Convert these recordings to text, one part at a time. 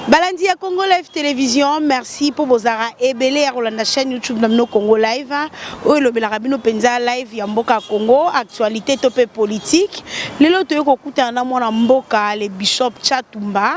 Balandi ya Congo Live Télévision, merci pour bozara ebele ya kolanda chaîne YouTube na bino Congo Live oyo elobelaka bino mpenza live ya mboka Congo, actualité to mpe politique. Lelo toyei kokutana na mwana mboka le bishop Tshatumba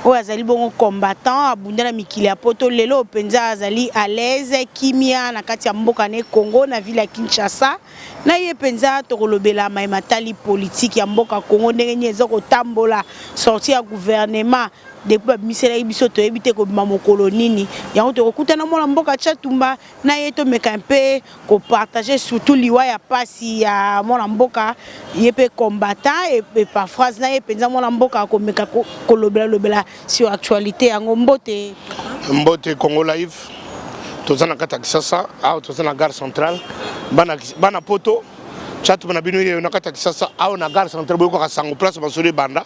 oyo azali bongo combattant, abunda na mikili ya poto. Lelo mpenza azali à l'aise, kimia na kati ya mboka ne Congo, na ville ya Kinshasa. Na ye mpenza tokolobela maye matali politique ya mboka Congo, ndenge nini eza kotambola, sortie ya gouvernement depuis babimiselaki biso, toyebi te kobima mokolo nini. Yango tokokutana mwana mboka Tshatumba na ye, tomeka mpe kopartager surtout liwa ya pasi ya mwana mboka, ye mpe combattant Epaphrase. Na ye mpenza mwana mboka akomeka kolobela-lobela sur actualité yango. Mbote. Mbote Congo Live. Toza na kati ya Kisasa awa, toza na gare centrale. Bana, bana poto, Tshatumba na bino ye na kati ya Kisasa awa na gare centrale. Boyokaka sango place masolo ebanda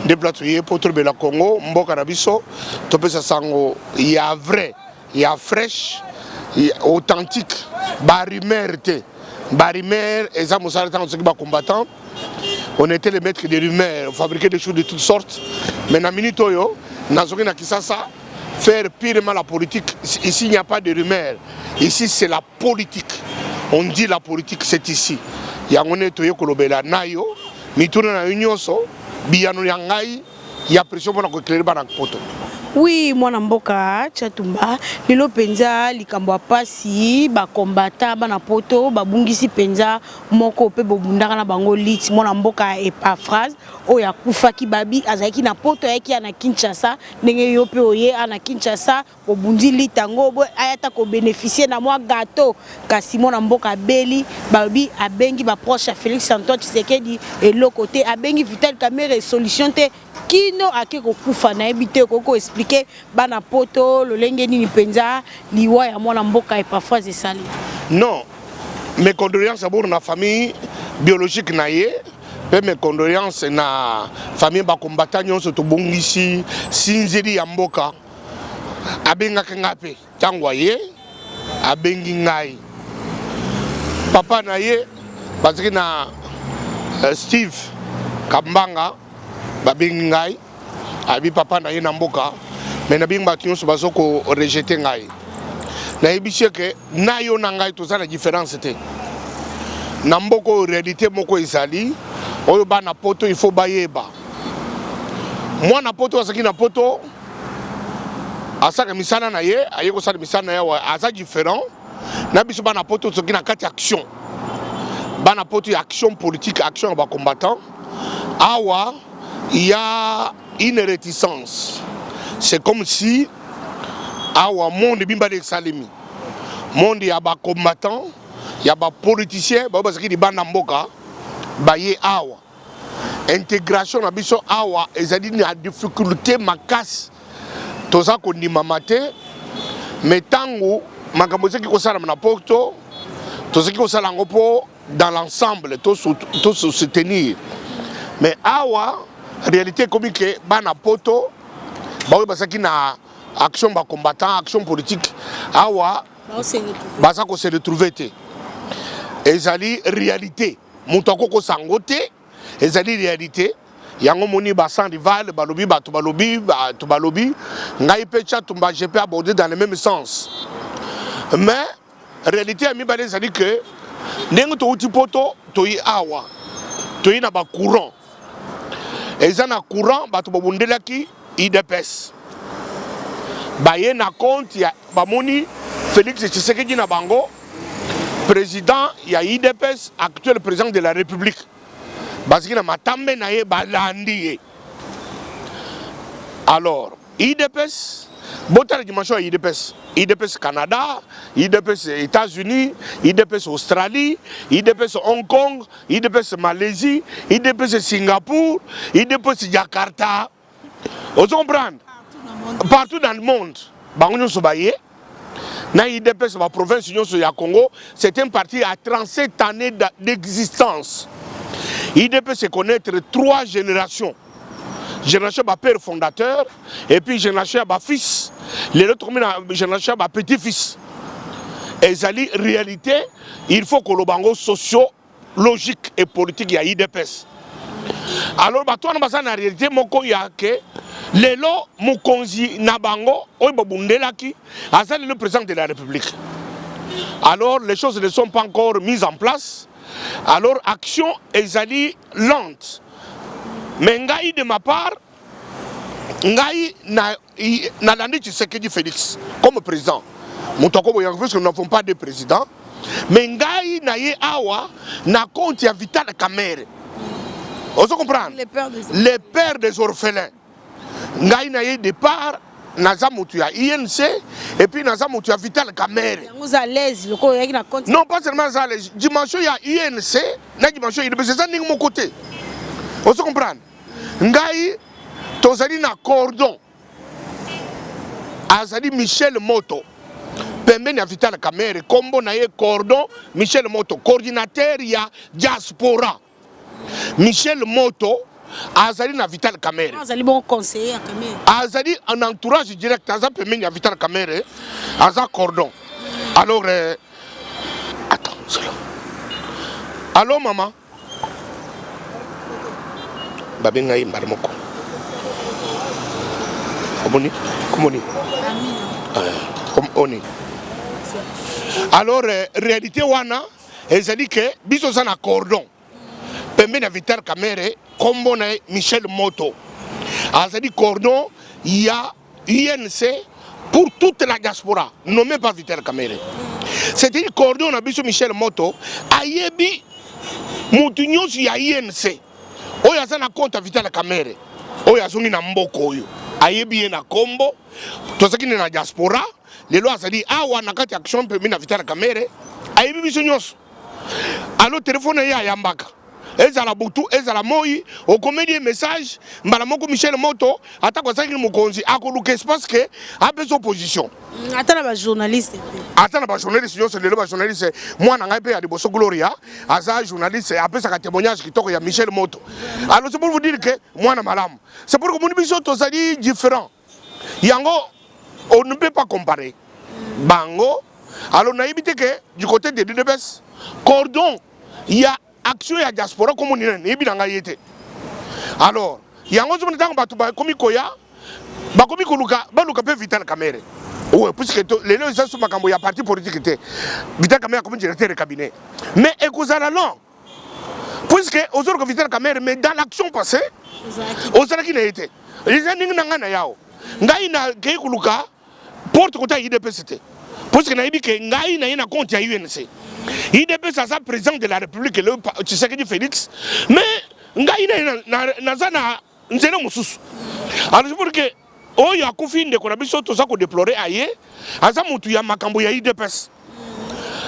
nde place toye mpo tolobela Congo, mboka na biso. Topesa sango ya vrai, ya fresh, ya authentique, barumeur te. Barumeur eza mosala ntango soki bacombattant, on était les maîtres des rumeurs, on fabriquait des choses de toutes sortes. Mais na minute oyo nazoki na Kisasa faire purement la politique. Ici, il n'y a pas de rumeurs, ici c'est la politique. On dit la politique, c'est ici. Yango nde toye kolobela na yo, mituna na yo nyonso, biyano ya ngai ya pression mpona koéclairer bana poto. Oui, mwana mboka Tshatumba, lelo mpenza likambo ya pasi, bakombata bana poto babungisi mpenza moko mpe bobundaka na bango lit, mwana mboka Epaphrase oyo akufaki. Babi azalaki na poto, ayaki ya na Kinshasa ndenge yo mpe oye a na Kinshasa, bobundi lit yango aya ata kobénéficier na mwa gâteau. Kasi mwana mboka abeli. Balobi abengi baproche ya Félix Antoine Tshisekedi, eloko te. Abengi Vital Kamerhe, solution te, kino ake kokufa. Nayebi te, okoki koexpliquer bana poto lolenge nini mpenza liwa ya mwana mboka Epaphrase esali? Non, mes condoléances d'abord na famille biologique na ye, mpe mes condoléances na famille bakombata nyonso. Tobongisi sinzeli ya mboka. Abengaki ngai mpe ntango aye, abengi ngai. Papa na ye bazalaki na Steve Kambanga, babengi ngai, ayebi papa na ye na mboka. Me nabengi bato nyonso bazo korejeter ngai. Nayebisi eke na yo na ngai toza na différence te na mboka oyo. Réalité moko ezali oyo bana poto il faut bayeba. Mwana poto azalaki na poto, asalaka misala na ye, aye kosala misala na ye awa, aza différent na biso bana poto. Tozoki na kati ya action, bana poto ya action politique, action ya bacombattant. Awa il y a une réticence. C'est comme si awa monde bimbala esalemi, monde ya bacombattant, ya bapoliticien baoyo bazalaki libanda mboka, baye awa. Intégration na biso awa ezali na difficulté makasi, toza kondimama te. Mais ntango makambo ezalaki kosalama na poto, tozalaki kosala yango mpo dans l'ensemble tosoutenir. Mais awa réalité ekomi ke bana poto baoyo bazalaki na action bacombattant, action politique awa, baza kose retrouver te. Ezali réalité, moto akokosa yango te, ezali réalité. Yango moni ba sans rival balobi, bato balobi, bato balobi. Ngai mpe Tshatumba, je peux aborder dans le même sens. Mais réalité ya mibale ezali ke ndenge touti poto, toyi awa, toyi na bacourant, eza na courant. Bato babundelaki UDPS, baye na compte ya bamoni Félix Tshisekedi na bango, président ya UDPS, actuel président de la République. Bazalaki na matambe na ye, balandi ye. Alors UDPS, botala dimension ya UDPS: UDPS Canada, UDPS États-Unis, UDPS Australie, UDPS Hong Kong, UDPS Malaisie, UDPS Singapour, UDPS Jakarta. Ozo comprendre, partout dans le monde, bango nyonso baye na UDPS, baprovince nyonso ya Congo. C'est un parti à 37 années d'existence. UDPS connaître trois générations: génération ya bapère fondateur, et puis génération ya bafils, lelo tokomi na génération ya bapetit fils. Ezali réalité, il faut koloba yango, socio logique et politique ya UDPS. Alors bato wana baza na réalité moko ya ke lelo mokonzi na bango oyo babundelaki aza lelo président de la République. Alors les choses ne sont pas encore mises en place, alors action ezali lente. Mais ngai, de ma part, ngai nalandi Tshisekedi Félix comme président. Moto akoboyaka, puisque nous n'avons pas de président. Mais ngai na ye awa na compte ya Vital Kamerhe, ozo comprendre? Le père des Le père des orphelins. Ngai na ye départ, naza motu ya UNC et puis naza motu ya Vital Kamerhe. Yango oza à l'aise lokola oyaki na compte. Non, pas seulement ça, les dimension ya UNC na dimension ya UDPS eza ndenge moko te, ozo comprendre? Ngai tozali na cordon, azali Michel Moto pembeni ya Vital Kamerhe. Nkombo na ye cordon Michel Moto, coordinateur ya diaspora. Michel Moto azali na Vital Kamerhe. Azali bon conseiller ya Kamerhe. Azali en entourage direct, aza pembeni ya Vital Kamerhe, aza cordon. Alors attends, c'est là. Allo mama, babenga ye mbala moko. Omoni komoni oni. Alors réalité wana ezali ke biso oza na cordon pembeni ya Vital Kamerhe, nkombo na ye Michel Moto, azali cordon ya UNC pour toute la diaspora, nommé par Vital Kamerhe. C'est-à-dire cordon na biso Michel Moto ayebi motu nyonso ya UNC oyo aza na compte ya Vital Kamerhe, oyo azongi na mboka, oyo ayebi ye na kombo. Tozalaki nde na diaspora, lelo azali awa na kati ya action pembeni na Vital Kamerhe, ayebi biso nyonso. Alors telefone ye ayambaka, ezala butu, ezala moi, okomeli ye message mbala moko. Michel Moto, atako azalaki mokonzi, akoluka espace ke apesa opposition. Ata na bajournaliste mpe. Ata na bajournaliste nyonso. Lelo bajournaliste, mwana ngai mpe ya liboso Gloria aza journaliste, apesaka témoignage kitoko ya Michel Moto. Alors c'est pour vous dire que mwana malamu, c'est pour komoni biso tozali différent. Yango on ne peut pas comparer bango. Alors nayebi te ke du côté de l'UDPS, cordon ya action ya diaspora komoni nani, nayebi na ngai ye te. Alors yango ozomona ntango bato bakomi koya, bakomi koluka, baluka mpe Vital Kamerhe. Ouais, puisque lelo eza so makambo ya parti politique te. Vital Kamerhe akomi directeur de cabinet, mais ekozala long, puisque ozoluka Vital Kamerhe, mais dans l'action passée ozalaki na ye te. Eza ndenge na ngai na yao, ngai nakei koluka porte kota ya UDPS te, puisque nayebi ke ngai na ye na compte ya UNC. UDPS aza président de la République lelo Tshisekedi Félix, mais ngai na ye naza na nzela mosusu. Alors c'est pour que oyo akufi, ndeko na biso, toza kodéplorer. Aye aza motu ya makambo ya UDPS.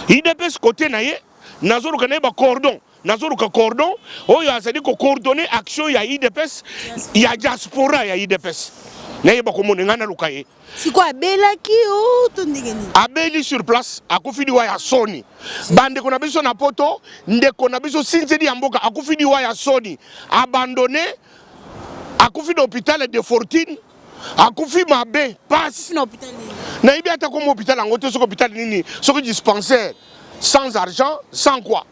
UDPS côté na ye, nazoluka na ye bacordon, nazoluka cordon oyo azali kocoordonner action ya UDPS, ya diaspora ya UDPS. Nayeba komona, ngai naluka ye. Sikoyo abelaki o to ndenge nini? Abeli sur place, akufi liwa ya soni. Bandeko na biso na poto, ndeko na biso sinzeli ya mboka akufi liwa ya soni, abandonné, akufi na hôpital de fortune, akufi mabe, pasi. Na hôpital nini? Nayebi ata komo hôpital yango te, soki hôpital nini, soki dispensaire, sans argent, sans quoi.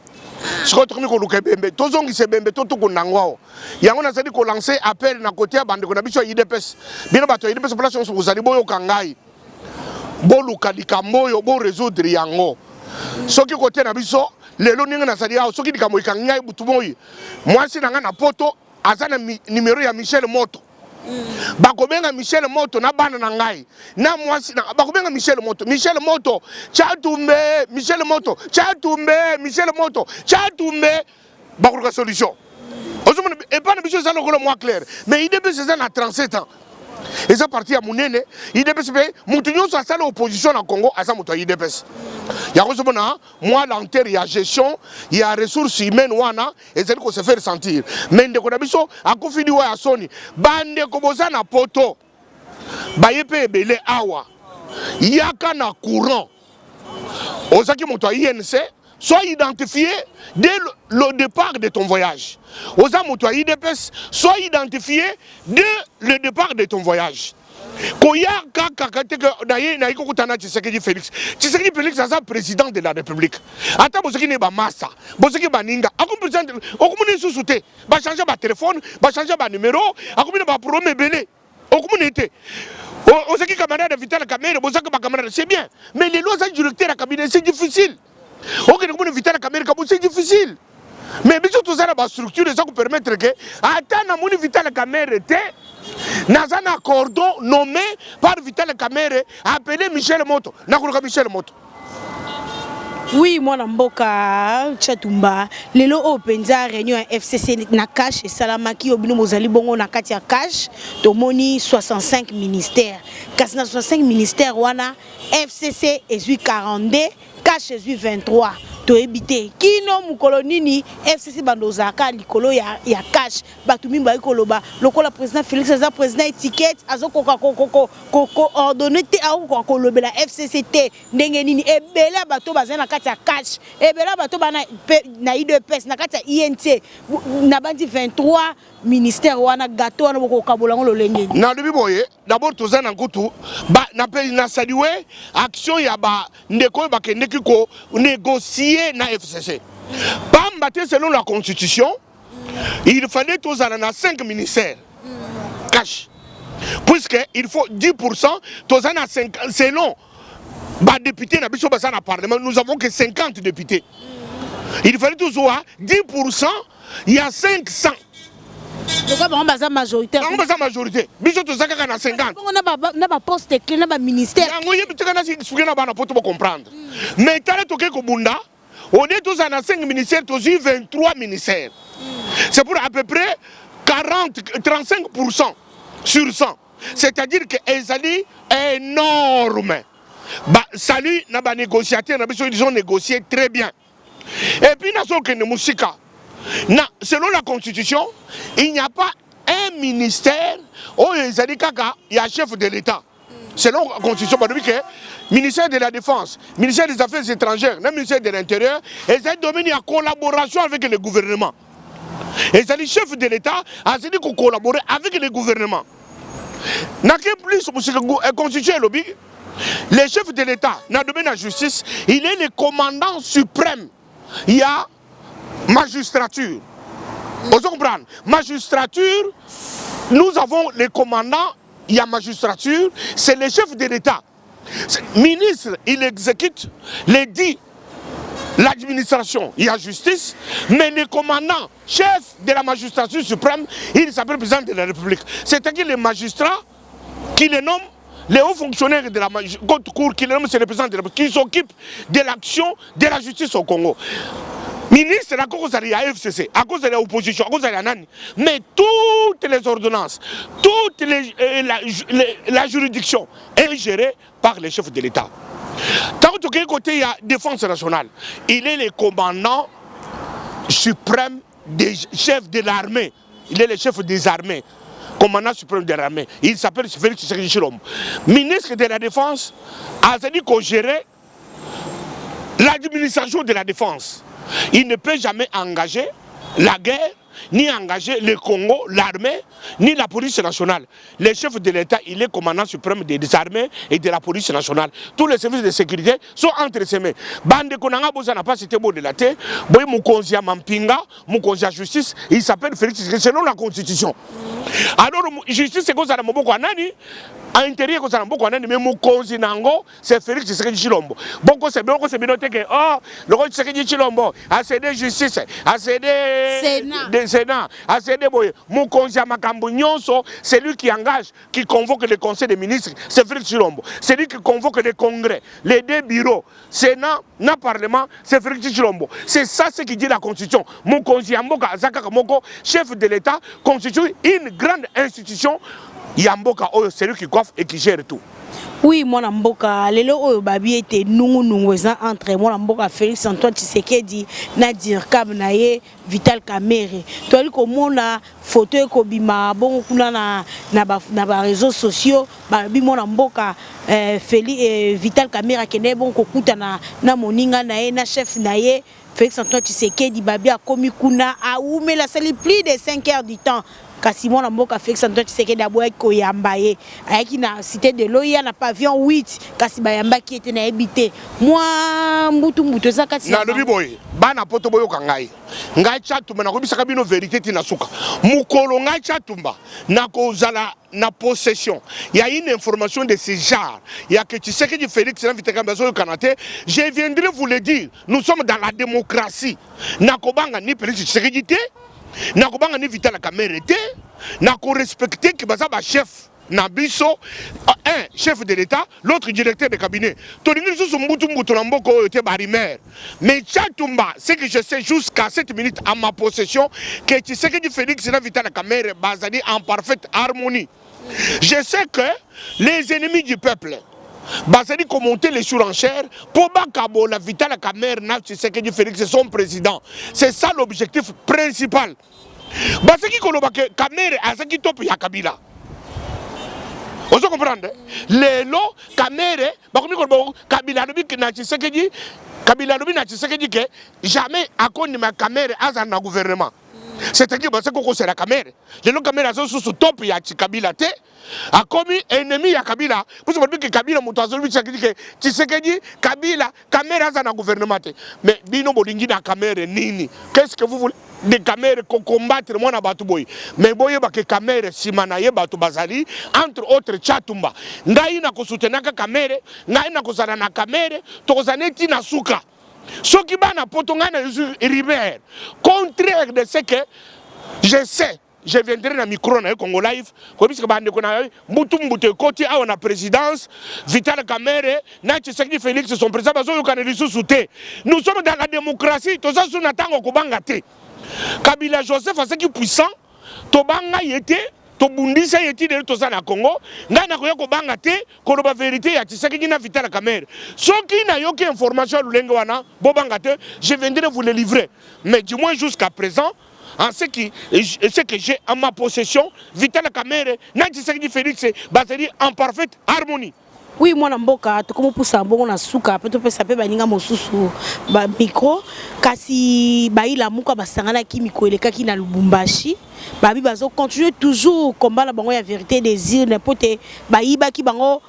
Sikoyo tokomi koluka ebembe, tozongisa ebembe to tokunda yango awa. Yango nazali kolancer appel na côté ya bandeko na biso ya UDPS. Bino bato ya UDPS, place nyonso bozali, boyoka ngai, boluka likambo oyo, borésoudre yango. Soki côté na biso lelo, ndenge nazali awa, soki likambo ekangi ngai butu moi, mwasi na ngai na poto aza na numéro ya Michel Moto, bakobenga Michel Moto na bana na ngai na mwasi na bakobenga Michel Moto, Michel Moto Chatumbe, Michel Moto Chatumbe, Michel Moto Chatumbe, bakoluka solution. Ozomona, epai na biso eza lokola mwa clair, mais UDPS eza na 37 ans, eza parti ya monene. UDPS mpe motu nyonso asala opposition na Congo aza moto ya UDPS. Yango ozomona mwa lenteur ya gestion ya ressources humaines wana ezali kose faire sentir. Mais ndeko na biso akufi liwa ya soni. Bandeko boza na poto, baye mpe ebele awa, yaka na courant. Ozalaki moto ya UNC, sois identifié dès le départ de ton voyage. Oza moto ya UDPS, sois identifié dès le départ de ton voyage. Koya kaka te ke naye naye kokutana na Tshisekedi Félix. Tshisekedi Félix aza président de la République. Ata bozaki ne bamasa, bozaki baninga, akomi président, okomona lisusu te. Ba changer ba téléphone, ba changer ba numéro, akomi na ba problème ebele. Okomona te. Ozaki camarade Vital Kamerhe, bozaki ba camarade, c'est bien. Mais lelo aza directeur ya cabinet, c'est difficile. Okende komona Vital Kamerhe kabo, c'est difficile. Mais biso toza na ba structure eza ko permettre ke ata namoni Vital Kamerhe te, naza na cordon nommé par Vital Kamerhe, appelé Michel Moto, nakoluka Michel Moto. Oui, mwana mboka Tshatumba, lelo oyo mpenza réunion ya FCC na CACH esalamaki. Oyo bino bozali bongo na kati ya CACH, tomoni 65 ministère, kasi na 65 ministère wana, FCC ezwi 42, CACH ezwi 23. Toyebi te kino mokolo nini FCC bando ozalaka likolo ya CACH. Bato mingi bayi koloba lokola président Félix aza président étiquette, azokoka ko ordonner te, akokoka kolobela FCC te. Ndenge nini ebele ya bato bazali na kati ya CACH, ebele ya bato bana na UDPS, na kati ya UNC, na bandi 23 ministère wana, gâteau wana bokokabola yango lolenge nini? Nalobi boye, d'abord toza na nkutu na saluer action ya bandeko oyo bakendeki ko négocier na FCC, pamba te selon la constitution, il fallait tozala na 5 ministères CACH, puisque il faut 10, toza na 5 selon ba député na biso baza na parlement. Nous avons que 50 députés, il fallait tozwa 10, il y a 500. Lokola bango baza majoritaire. Bango baza majorité, biso toza kaka na 50. Bongo na ba poste clé, na ba ministère? Yango yebi tika na expliquer na bana po to ba comprendre. Mais tala, toke kobunda, au lieu tozala na 5 ministères, tozwi 23 ministères. C'est pour à peu près 40, 35 sur 100, c'est-à-dire que ezali énorme. Ba salut na ba négociateur na biso, ils ont négocié très bien. Et puis nazokende mosika na selon la constitution, il n'y a pas un ministère oyo ezali kaka ya chef de l'État. Selon la constitution, balobi ke ministère de la Défense, ministère des Affaires étrangères na ministère de l'Intérieur ezali domaine ya collaboration avec le gouvernement. Ezali chef de l'État azali ko collaborer avec le gouvernement. Nake plus mosika, constitution elobi le chef de l'État, na domaine ya justice, il est le commandant suprême ya magistrature. Ozo comprendre? Magistrature, nous avons le commandant ya magistrature, c'est le chef de l'État. Ministre, il exécute les dits, l'administration, il y a justice, mais le commandant, chef de la magistrature suprême, il s'appelle président de la République. C'est-à-dire les magistrats qui les nomment, les hauts fonctionnaires de la haute cour qui les nomment, c'est le président de la République, qui s'occupe de l'action de la justice au Congo. Ministre akozala ya FCC, akozala ya opposition, akozala ya nani, mais toutes les ordonnances, toutes les, euh, la, les, la juridiction est gérée par le chef de l'État. Tant que côté ya Défense nationale, il est le commandant suprême des chefs de l'armée, il est le chef des armées, commandant suprême de l'armée, il s'appelle Félix Tshisekedi Tshilombo. Ministre de la Défense azali ko gérer l'administration de la défense. Il ne peut jamais engager la guerre, ni engager le Congo, l'armée, ni la police nationale. Le chef de l'État, il est commandant suprême des armées et de la police nationale. Tous les services de sécurité sont entre ses mains. Bandeko na nga, bozana pas cité de la terre, boye mokonzi ya mampinga, mokonzi ya justice, il s'appelle Félix Tshisekedi selon la constitution. Alors justice ekozala moboko ya nani, intérieur ekozala moboko ya nani, mais mokonzi nango c'est Félix Tshisekedi Tshilombo. Boko se boko se bino te ke oh, loko Tshisekedi Tshilombo a cédé justice, a cédé Sénat. De Sénat, a cédé boye. Mokonzi ya makambo nyonso, c'est lui qui engage, qui convoque le conseil des ministres, c'est Félix Tshilombo. C'est lui qui convoque les congrès, les deux bureaux, Sénat na parlement, c'est Félix Tshilombo. C'est ça ce qui dit la constitution. Mokonzi ya mboka aza kaka moko, chef de l'État constitue une grande institution ya mboka oyo, c'est lui qui coiffe et qui gère tout. Oui, mwana mboka, lelo oyo babi ete nungunungu eza entre mwana mboka Félix Antoine Tshisekedi na dircab na ye Vital Kamerhe. Toyali komona foto ekobima bongo kuna na ba réseaux sociaux, balobi mwana mboka Vital Kamerhe akende bongo kokutana na moninga na ye, na chef na ye Félix Antoine Tshisekedi. Babi akomi kuna, awumeli, asali plus de 5 heures du temps. Kasi mwana mboka Félix Antoine Tshisekedi aboyaki koyamba ye. Ayaki na Cité de l'OUA na pavillon 8, kasi bayambaki ye te. Nayebi te, mwa mbutu mbutu eza kati na Nalobi boye, bana Poto, boyoka ngai. Ngai Tshatumba, nakoyebisaka bino vérité ntina suka. Mokolo ngai Tshatumba nakozala na possession ya une information de ce genre ya que Tshisekedi Félix na Vital Kamerhe bazoyokana te, je viendrai vous le dire. Nous sommes dans la démocratie. Nakobanga ni Félix Tshisekedi te, nakobanga ni Vital Kamerhe te. Nakorespecte ke baza bachef na biso, un chef de l'État, l'autre directeur de cabinet. Tolingi lisusu mbutu mbutu na mboka oyo te, barumeurs. Mais Tshatumba, ce que je sais jusqu'à cette minute à ma possession, que Tshisekedi Félix na Vital Kamerhe bazali en parfaite harmonie. Je sais que les ennemis du peuple bazali komonter les surenchères mpo bakabola Vital Kamerhe na Tshisekedi Félix, son président. C'est ça l'objectif principal. Bazalaki koloba ke Kamerhe azalaki top ya Kabila. Ozo comprendre? Lelo Kamerhe bakomi koloba Kabila alobi na Tshisekedi, Kabila alobi na Tshisekedi ke jamais akondima Kamerhe azala na gouvernement. C'est-à-dire bazalaki kokosela Kamerhe. Lelo Kamerhe aza susu top ya Kabila te, akomi ennemi ya Kabila. Mposo balobi ke Kabila moto azolobi Tshisekedi ke Tshisekedi, Kabila, Kamerhe aza na gouvernement te. Mais bino bolingi na Kamerhe nini? Qu'est-ce que vous voulez de Kamerhe? Kocombattre mwana bato boye? Mais boyeba ke Kamerhe, nsima na ye bato bazali, entre autres Tshatumba. Ngai nakosoutenaka Kamerhe, ngai nakozala na Kamerhe, tokozala neti na suka. Soki bana Poto, ngai na rumeur contraire de ce que je sais, je viendrai na micro na ye Congo Live koyebisaka bandeko na ye mbutu mbutu ekoti awa na présidence. Vital Kamerhe na Tshisekedi Félix, son président, bazoyokana lisusu te. Nous sommes dans la démocratie. Toza su na ntango kobanga te. Kabila Joseph azaki puissant, tobanga ye te, tobundisa ye ti lelo toza na Congo. Ngai nakoya kobanga te koloba vérité ya Tshisekedi na Vital Kamerhe. Soki nayoki information ya lolenge wana, bobanga te, je viendrai vous le livrer. Mais du moins jusqu'à présent, en ce que j'ai en ma possession, Vital Kamerhe na Tshisekedi Félix bazali en parfaite harmonie. Oui, mwana mboka, tokomopusa bongo na suka mpe topesa mpe baninga mosusu bamicro. Kasi bayila muka basanganaki mikolo elekaki na Lubumbashi. Babi bazocontinue toujours combat na bango ya vérité des urnes mpo te bayibaki bango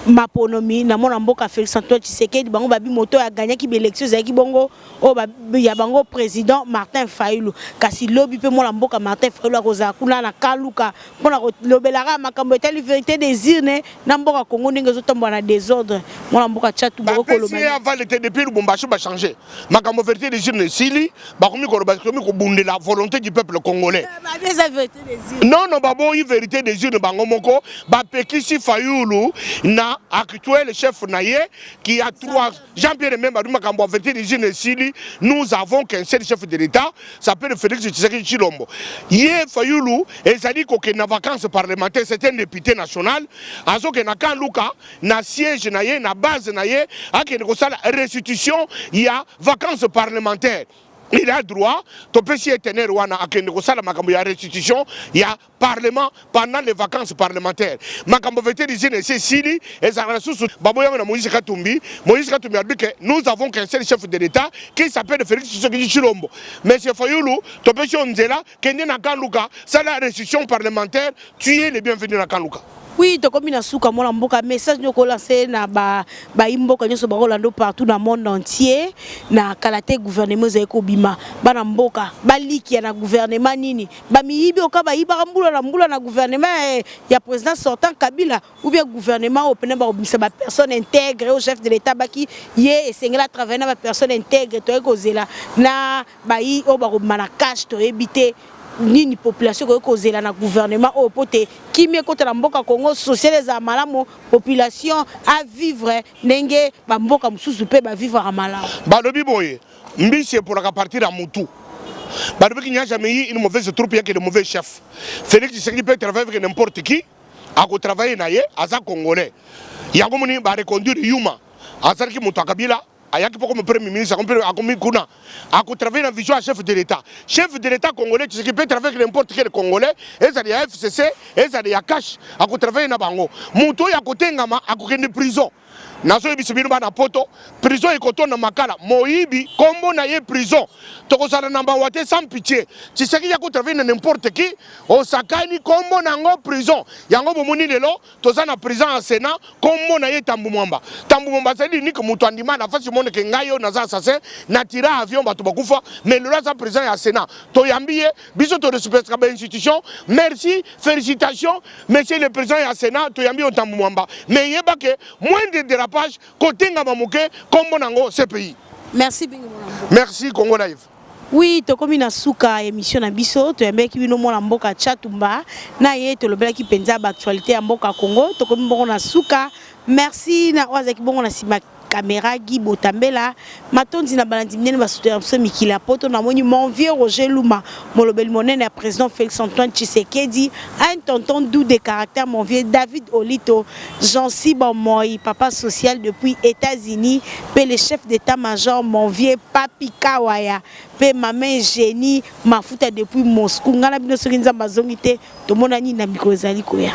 maponomi na mwana mboka Félix Antoine Tshisekedi. Bango babi moto oyo aganyaki baélection ezalaki bongo oyo ya bango président Martin Fayulu. Kasi lobi mpe mwana mboka Martin Fayulu akozala kuna na Kaluka mpona kolobelaka makambo etali vérité des urnes na mboka Congo ndenge ezotambola na désordre. Mwana mboka Tshatumba, bapesi ye aval te. Depuis Lubumbashi bachange makambo. Vérité des urnes esili, bakomi koloba, bakomi kobundela volonté du peuple congolais. Babi eza vérité des urnes. Non, baboyi vérité des urnes. Bango moko bapekisi Fayulu na actuel chef na ye qui a trois, Jean-Pierre Bemba. Makambo ya vérité des urnes esili. Nous avons qu'un seul chef de l'État, s'appelle Félix Tshisekedi Tshilombo. Ye Fayulu ezali kokende na vacances parlementaires. C'est un député national. Azokende na Camp Luka, na siège na ye, na base na ye, akende kosala restitution ya vacances parlementaires. Il a droit. Topesi ye tenere wana, akende kosala makambo ya restitution ya parlement pendant les vacances parlementaires. Makambo vérité des urnes esi esili, ezalaka lisusu. Baboyango na Moïse Katumbi. Moïse Katumbi alobi ke nous avons qu'un seul chef de l'État qui s'appelle Félix Tshisekedi Tshilombo. Monsieur Fayulu, topesi yo nzela, kende na Camp Luka, sala restitution parlementaire, tu es le bienvenu na Camp Luka. Oui, tokomi na suka. Mwana mboka, message nyoko olance na bayi mboka nyonso bakolanda partout na monde entier. Na kala te gouvernement ezali kobima. Bana mboka balikia na gouvernement nini? Bamiyibi oka bayibaka mbula na mbula na gouvernement ya président sortant Kabila, ou bien gouvernement oyo pene bakobimisa bapersone intègre au chef de l'État baki ye esengeli atravaille na bapersone intègre? Toyei kozela na bayi oyo bakobima na cash. Toyebi te nini population ekoki kozela na gouvernement oyo po te kimia ekota na mboka Congo, social ezala malamu, population avivre ndenge bamboka mosusu mpe bavivraka malamu. Balobi boye, mbisi epolaka partir ya mutu. Balobi qu'il n'y a jamais eu une mauvaise troupe yake de mauvais chef. Félix Tshisekedi peut travailler avec n'importe qui, akotravaille na ye, aza Congolais. Yango moni bareconduire Yuma, azalaki moto ya Kabila, ayaki mpo comme premier ministre, akomi kuna, akotravaille na vision ya chef de l'État. Chef de l'État congolais Tshisekedi peut travailler avec n'importe quel Congolais, ezali ya FCC, ezali ya CACH, akotravaille na bango. Moto oyo akotengama akokende prison. Nazoyebisa bino bana poto, prison ekotonda makala, moyibi kombo na ye prison. Tokozala na mawa te, sans pitié. Tshisekedi akotravaille na n'importe qui, osakani kombo na yango prison. Yango bomoni lelo toza na président ya Sénat, kombo na ye Tambu Mwamba. Tambu Mwamba azali unique moto andima na face monde ke ngai oyo naza assassin, na tira avion bato bakufa, mais lelo aza président ya Sénat. Toyambi ye, biso torespectaka ba institution. Merci, félicitations monsieur le président ya Sénat, toyambi yo Tambu Mwamba. Mais yeba ke moindre dérapage, kotengama moke, kombo nango CPI. Merci mingi, mwana mboka. Merci, Congo Live. Oui, tokomi na suka émission na biso. Toyambaki bino mwana mboka Tshatumba na ye, tolobelaki mpenza baactualité ya mboka Congo. Tokomi bongo na suka. Merci na oyo azalaki bongo na nsima caméra, Guy Botambela. Matondi na balandi minene basuto biso mikili ya poto. Namoni mon vieux Roger Luma, molobeli monene ya président Félix Antoine Tshisekedi, un tonton doux de caractère, mon vieux David Olito Jancy Bomoy, papa social depuis États-Unis, mpe le chef d'état-major, mon vieux Papi Kawaya, mpe mama Génie Mafuta depuis Moscou. Ngai na bino, soki Nzambe azongi te, tomonani na mikolo ezali koya.